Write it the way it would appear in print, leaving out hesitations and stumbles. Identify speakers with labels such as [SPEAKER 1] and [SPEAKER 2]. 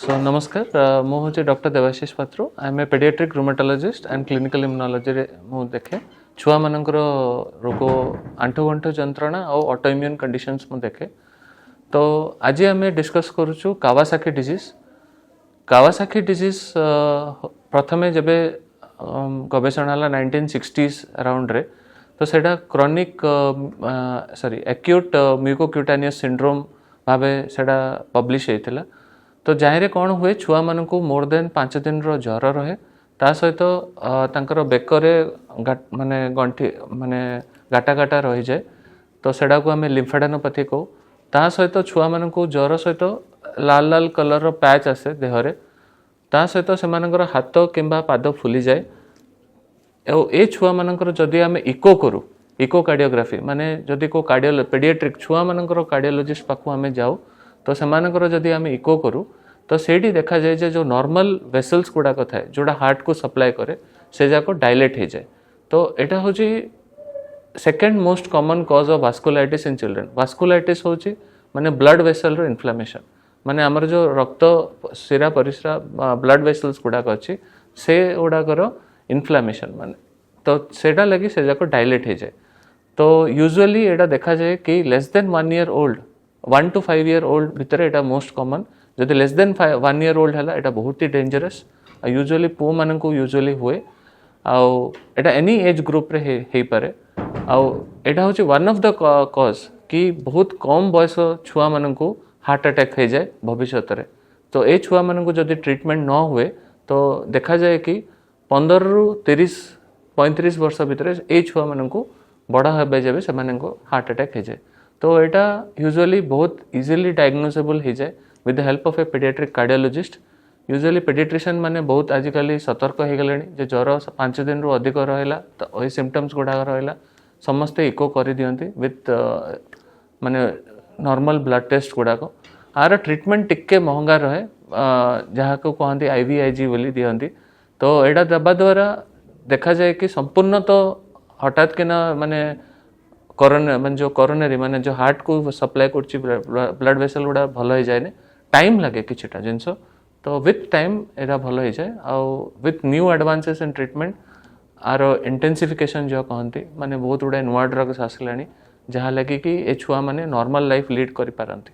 [SPEAKER 1] Show ନମସ୍କାର, ମୁଁ ହେଉଛି doctor Debashish Patra. I am a pediatric rheumatologist and clinical ଇମ୍ୟୁନୋଲୋଜିରେ ମୁଁ ଦେଖେ ଛୁଆମାନଙ୍କର ରୋଗ, ଆଣ୍ଠୁଗଣ୍ଠୁ ଯନ୍ତ୍ରଣା ଆଉ ଅଟୋଇମ୍ୟୁନ୍ କଣ୍ଡିସନ୍ସ ମୁଁ ଦେଖେ। ତ ଆଜି ଆମେ ଡିସ୍କସ୍ କରୁଛୁ କାୱାସାକି ଡିଜିଜ୍। କାୱାସାକି ଡିଜିଜ୍ ପ୍ରଥମେ ଯେବେ ଗବେଷଣା ହେଲା 1960s ଆରାଉଣ୍ଡରେ, ତ ସେଇଟା କ୍ରନିକ୍, ସରି, ଆକ୍ୟୁଟ୍ ମ୍ୟୁକୋକ୍ୟୁଟାନିୟସ୍ ସିଣ୍ଡ୍ରୋମ୍ ଭାବେ ସେଇଟା ପବ୍ଲିଶ ହେଇଥିଲା। ତ ଯାହିଁରେ କ'ଣ ହୁଏ, ଛୁଆମାନଙ୍କୁ ମୋର୍ ଦେନ୍ 5 ଦିନର ଜ୍ୱର ରହେ, ତା ସହିତ ତାଙ୍କର ବେକରେ ମାନେ ଗଣ୍ଠି ମାନେ ଗାଟା ଗାଟା ରହିଯାଏ। ତ ସେଇଟାକୁ ଆମେ ଲିମ୍ଫାଡେନୋପାଥି କହୁ। ତା ସହିତ ଛୁଆମାନଙ୍କୁ ଜ୍ୱର ସହିତ ଲାଲ ଲାଲ କଲର୍ର ପ୍ୟାଚ୍ ଆସେ ଦେହରେ। ତା ସହିତ ସେମାନଙ୍କର ହାତ କିମ୍ବା ପାଦ ଫୁଲିଯାଏ। ଆଉ ଏ ଛୁଆମାନଙ୍କର ଯଦି ଆମେ ଇକୋ କରୁ, ଇକୋ କାର୍ଡ଼ିଓଗ୍ରାଫି, ମାନେ ଯଦି କେଉଁ ପେଡ଼ିଆଟ୍ରିକ୍ ଛୁଆମାନଙ୍କର କାର୍ଡ଼ିଓଲୋଜିଷ୍ଟ ପାଖକୁ ଆମେ ଯାଉ, ତ ସେମାନଙ୍କର ଯଦି ଆମେ ଇକୋ କରୁ, ତ ସେଇଠି ଦେଖାଯାଏ ଯେ ଯେଉଁ ନର୍ମାଲ ଭେସଲ୍ସ ଗୁଡ଼ାକ ଥାଏ, ଯେଉଁଟା ହାର୍ଟକୁ ସପ୍ଲାଏ କରେ, ସେ ଯାକ ଡାଇଲେଟ୍ ହେଇଯାଏ। ତ ଏଇଟା ହେଉଛି second most common cause of vasculitis in children. Vasculitis ହେଉଛି ମାନେ ବ୍ଲଡ୍ ଭେସଲ୍ର ଇନଫ୍ଲାମେସନ୍, ମାନେ ଆମର ଯେଉଁ ରକ୍ତ ଶିରା ପରିସ୍ରା, ବ୍ଲଡ୍ ଭେସଲ୍ସ ଗୁଡ଼ାକ ଅଛି, ସେ ଗୁଡ଼ାକର ଇନଫ୍ଲାମେସନ୍। ମାନେ ତ ସେଇଟା ଲାଗି ସେ ଯାକ ଡାଇଲେଟ୍ ହେଇଯାଏ। ତ ୟୁଜୁଆଲି ଏଇଟା ଦେଖାଯାଏ କି less than 1 year old, 1 to 5 year old ଭିତରେ ଏଇଟା ମୋଷ୍ଟ କମନ୍। ଯଦି ଲେସ୍ ଦେନ୍ 1 ଇୟର୍ ଓଲ୍ଡ ହେଲା, ଏଇଟା ବହୁତ ହି ଡେଞ୍ଜରସ୍। ଆଉ ୟୁଜୁଆଲି ପୁଅମାନଙ୍କୁ ୟୁଜୁଆଲି ହୁଏ ଆଉ ଏଇଟା ଏନି ଏଜ୍ ଗ୍ରୁପ୍ରେ ହେଇପାରେ। ଆଉ ଏଇଟା ହେଉଛି ୱାନ୍ ଅଫ୍ the cause କି ବହୁତ କମ୍ ବୟସ ଛୁଆମାନଙ୍କୁ ହାର୍ଟ ଆଟାକ୍ ହେଇଯାଏ ଭବିଷ୍ୟତରେ। ତ ଏ ଛୁଆମାନଙ୍କୁ ଯଦି ଟ୍ରିଟମେଣ୍ଟ ନ ହୁଏ, ତ ଦେଖାଯାଏ କି 15ରୁ 30 35 ବର୍ଷ ଭିତରେ ଏଇ ଛୁଆମାନଙ୍କୁ ବଡ଼ ହେବେ ଯେବେ, ସେମାନଙ୍କୁ ହାର୍ଟ ଆଟାକ୍ ହେଇଯାଏ। ତ ଏଇଟା ୟୁଜୁଆଲି ବହୁତ ଇଜିଲି ଡାଇଗ୍ନୋସେବଲ୍ ହେଇଯାଏ with the help of a pediatric cardiologist. Usually pediatrician ମାନେ ବହୁତ ଆଜିକାଲି ସତର୍କ ହେଇଗଲେଣି ଯେ ଜ୍ୱର 5 ଦିନରୁ ଅଧିକ ରହିଲା, ତ ଏଇ ସିମ୍ପଟମ୍ସ ଗୁଡ଼ାକ ରହିଲା, ସମସ୍ତେ ଇକୋ କରିଦିଅନ୍ତି ୱିଥ୍ ମାନେ ନର୍ମାଲ ବ୍ଲଡ୍ ଟେଷ୍ଟ ଗୁଡ଼ାକ। ଆର ଟ୍ରିଟମେଣ୍ଟ ଟିକେ ମହଙ୍ଗା ରହେ, ଯାହାକୁ କହନ୍ତି ଆଇଭିଆଇଜି ବୋଲି ଦିଅନ୍ତି। ତ ଏଇଟା ଦେବା ଦ୍ୱାରା ଦେଖାଯାଏ କି ସମ୍ପୂର୍ଣ୍ଣ ତ ହଠାତ୍ କିନା ମାନେ କରୋନା ମାନେ ଯେଉଁ କରୋନାରୀ, ମାନେ ଯେଉଁ ହାର୍ଟକୁ ସପ୍ଲାଏ କରୁଛି ବ୍ଲଡ୍ ଭେସଲ୍ ଗୁଡ଼ା, ଭଲ ହେଇଯାଏନି। ଟାଇମ୍ ଲାଗେ କିଛିଟା ଜିନିଷ। ତ ୱିଥ୍ ଟାଇମ୍ ଏଇଟା ଭଲ ହେଇଯାଏ। ଆଉ with new advances in treatment, ଆର ଇଣ୍ଟେନ୍ସିଫିକେସନ୍ ଯେଉଁ କହନ୍ତି, ମାନେ ବହୁତ ଗୁଡ଼ାଏ ନୂଆ ଡ୍ରଗ୍ସ ଆସିଲାଣି, ଯାହା ଲାଗି କି ଏ ଛୁଆମାନେ ନର୍ମାଲ ଲାଇଫ୍ ଲିଡ୍ କରିପାରନ୍ତି।